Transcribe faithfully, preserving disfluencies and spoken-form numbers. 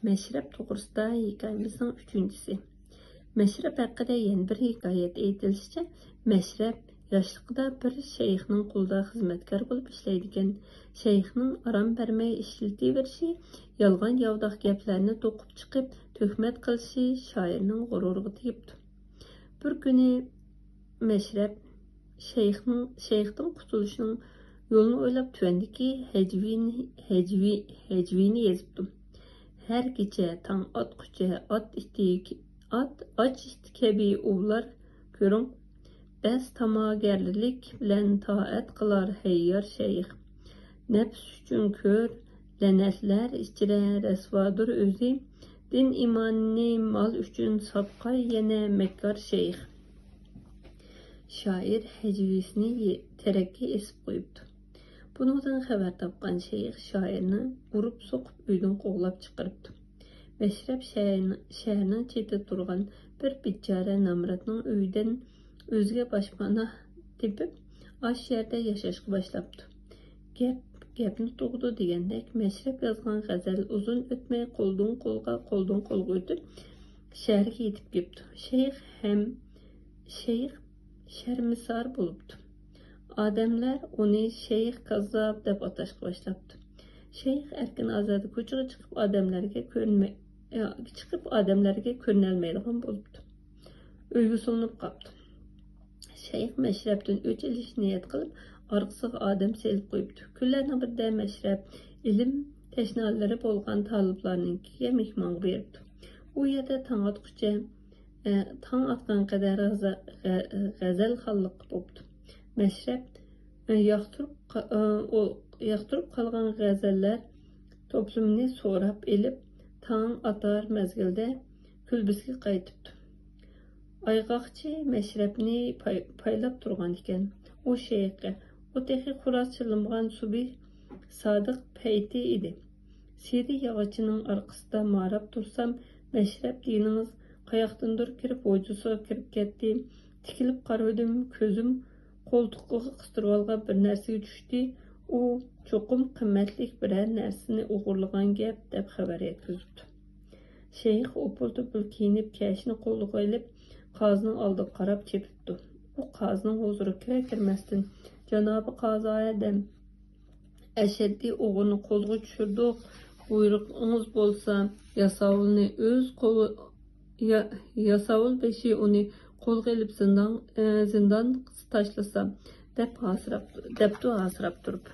مەشرەپ توغرىسىدا ھېكايىمىزنىڭ ئۈچىنچىسى. مەشرەپ ھەققىدە يەنە بىر ھېكايەت. ئېيتىلىشىچە، مەشرەپ ياشلىقىدا بىر شەيخنىڭ قولىدا خىزمەتكار بولۇپ ئىشلەيدىكەن. شەيخنىڭ ئارام بەرمەي ئىشلىتىۋېرىشى، يالغان-ياۋىداق گەپلەرنى توقۇپ چىقىپ، تۆھمەت قىلىشى شائىرنىڭ غۇرۇرىغا تېگىپتۇ. بىر كۈنى مەشرەپ شەيخنىڭ، شەيختىن قۇتۇلۇشنىڭ يولىنى ئويلاپ، تۆۋەندىكى ھەجۋىينى، ھەجۋىي، ھەجۋىينى يېزىپتۇ. ھەر كېچە تاڭ ئاتقۇچە ئات ئىتى، ئات، ئاچ ئىت كەبى ئۇۋلار كۆرۈڭ. بەس تاماگەرلىك بىلەن تائەت قىلار ھەييار شەيخ. نەپس ئۈچۈن كۆر، لەنەتلەر ئىچرە رەسۋادۇر ئۆزى. دىن ئىماننى مال ئۈچۈن ساتقاي يەنە مەككار شەيخ. شائىر ھەجۋىيسىنى يې-، تېرەككە ئېسىپ قويۇپتۇ. بۇنىڭدىن خەۋەر تاپقان شەيخ شائىرنى ئۇرۇپ سوقۇپ ئۆيدىن قوغلاپ چىقىرىپتۇ. مەشرەپ شەھەرنىڭ، شەھەرنىڭ چېتىدە تۇرغان بىر بىچارە نامراتنىڭ ئۆيىدىن ئۆزىگە باشپاناھ تېپىپ، ئاشۇ يەردە ياشاشقا باشلاپتۇ. گەپ گەپنى تۇغىدۇ دېگەندەك، مەشرەپ يازغان غەزەل ئۇزۇن ئۆتمەي قولدىن قولغا، قولدىن قولغا ئۆتۈپ، شەھەرگە يېتىپ كېلىپتۇ. شەيخ ھەم، شەيخ شەرمىسار بولۇپتۇ. ئادەملەر ئۇنى شەيخ كاززاپ دەپ ئاتاشقا باشلاپتۇ. شەيخ ئەركىن-ئازادە كوچىغا چىقىپ ئادەملەرگە كۆرۈنمەي، چىقىپ ئادەملەرگە كۆرۈنەلمەيدىغان بولۇپتۇ. ئۆيگە سولىنىپ قاپتۇ. شەيخ مەشرەپتىن ئۆچ ئېلىشنى نىيەت قىلىپ، ئارقىسىغا ئادەم سېلىپ قويۇپتۇ. كۈنلەرنىڭ بىرىدە مەشرەپ ئىلىم تەشنالىرى بولغان تالىپلارنىڭكىگە مېھمانغا بېرىپتۇ. ئۇ يەردە تاڭ ئاتقۇچە، ئە، تاڭ ئاتقان قەدەر غەزە-، غە-، غەزەلخانلىق بوپتۇ. مەشرەپ، ئە، ياقتۇرۇپ قا-، ئە، ئو-، ياقتۇرۇپ قالغان غەزەللەر توپلىمىنى سوراپ ئېلىپ، تاڭ ئاتار مەزگىلدە كۈلبىسىگە قايتىپتۇ. ئايغاقچى مەشرەپنى پاي-، پايلاپ تۇرغان ئىكەن. ئۇ شەيخكە، ئۇ تېخى خورا چىللىمىغان سۈبھى سادىق پەيتى ئىدى. سىدى ياغىچىنىڭ ئارقىسىدا ماراپ تۇرسام، مەشرەپ دېگىنىڭىز قاياقتىندۇر كىرىپ، ھوجىسىغا كىرىپ كەتتى. تىكىلىپ قارىۋىدىم، كۆزۈم قولتۇقىغا قىستۇرۇۋالغان بىر نەرسىگە چۈشتى. ئۇ چوقۇم قىممەتلىك بىرەر نەرسىنى ئوغرىلىغان گەپ، دەپ خەۋەر يەتكۈزۈپتۇ. شەيخ ئوپۇل-توپۇل كىيىنىپ، كەشىنى قولىغا ئېلىپ، قازىنىڭ ئالدىغا قاراپ چېپىپتۇ. ئۇ قازىنىڭ ھۇزۇرىغا كىرەر-كىرمەستىن، «جانابى قازى ئادەم، ئەشەددىي ئوغرىنى قولغا چۈشۈردۇق. بۇيرۇقىڭىز بولسا، ياساۋۇلنى ئۆز قولى، يا-، ياساۋۇل بېشى ئۇنى قولغا ئېلىپ زىندان، ئە، زىندانغا تاشلىسا»، دەپ ھاسىراپ، دەپتۇ ھاسىراپ تۇرۇپ.